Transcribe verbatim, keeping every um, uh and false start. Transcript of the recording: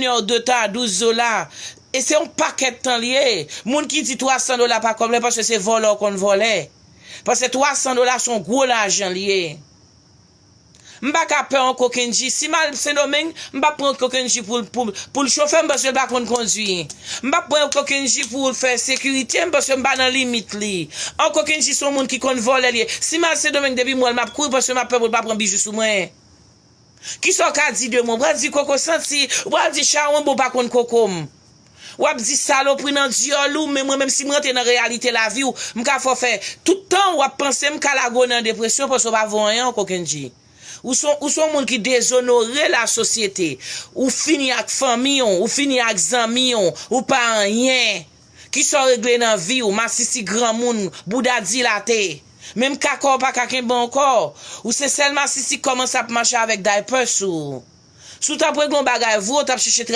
Junior de ta, douz dola. E se yon pakèt tan li ye. Moun ki di twa san dola pa kòb la, paske se vòlè w konn vòlè. Paske twa san dola se yon gwo lajan li ye. M pa ka pè yon kokenji. Si m al Sendomeng, m p ap pran yon kokenji pou, pou, pou l chofe m, paske l pa konn kondwi. M p ap pran yon kokenji pou l fè sekirite m, paske m pa nan limit li. Yon kokenji se yon moun ki konn vòlè li ye. Si m al Sendomeng, depi m wè l, m ap kouri, paske m ap pè pou l pa pran bijou sou mwen. Kisa w ka di de mwen? Ou pral di koko santi, ou pral di chawonm, ou pa konn koko m. W ap di salopri nan dyòl ou, men mwen menm si m rantre nan reyalite lavi w, m ka fè w fè tout tan w ap panse m ka lage w nan depresyon, paske w pa vo anyen ankò, Kendji. Ou se, ou se yon moun ki dezonore lasosyete. Ou fini ak fanmi w, ou fini ak zanmi w, ou pa anyen. Kisa w regle nan vi w, masisi granmoun, bouda dilate. Menm kaka w pa ka kenbe ankò. Ou se sèl masisi k kòmanse ap mache avèk daypè sou ou. Si w t ap regle yon bagay vre, w t ap chèche